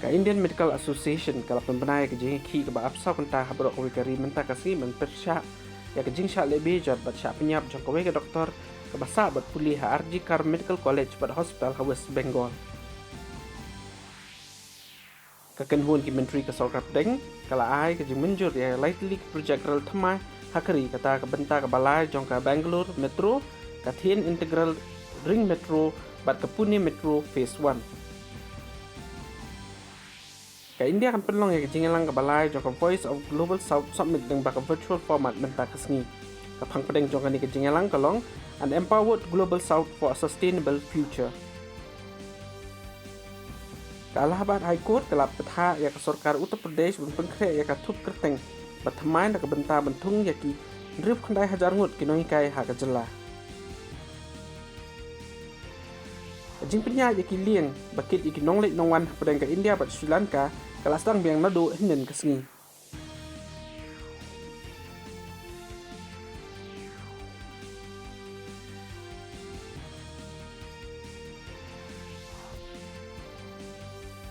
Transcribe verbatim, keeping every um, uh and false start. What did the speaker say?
Ka Indian Medical Association ka la pynbna ïa ka jingïakhih kaba arphew saw kynta ha baroh kawei ka ri mynta ka sngi ban pyrshah ïa ka jingshah lehbeiñ jot bad shah pynïap jong kawei ka doktor kaba sah bad pule ha R G Kar Medical College bad Hospital ha West Bengal. Ka kynhun ki myntri ka sorkar pdeng ka la ai ka jingmynjur ïa lai tylli ki projek rel thymmai ha ka ri, kata ka bynta kaba lai jong ka Bangalore Metro, ka Thane Integral Ring Metro bad ka Pune Metro Phase one. Ka India kan pynlong ïa ka jingïalang kaba lai jong ka Voice of Global South Summit lyngba ka virtual format mynta ka sngi. Ka phang pdeng jong kane ka jingïalang ka long An Empowered Global South for a Sustainable Future. Ka Allahabad High Court ka la pynthah ïa ka sorkar Uttar Pradesh ban pynkhreh ïa ka thup kyrteng ba thymmai na ka bynta ban thung ïa ki hynriewphew khyndai hajar ngut ki nonghikai ha ka jylla. Ka jingpynïaid ïa ki lieng ba kit ïa ki nongleit nongwan hapdeng ka India bad Sri Lanka ka la sdang biang naduh hynnin ka sngi.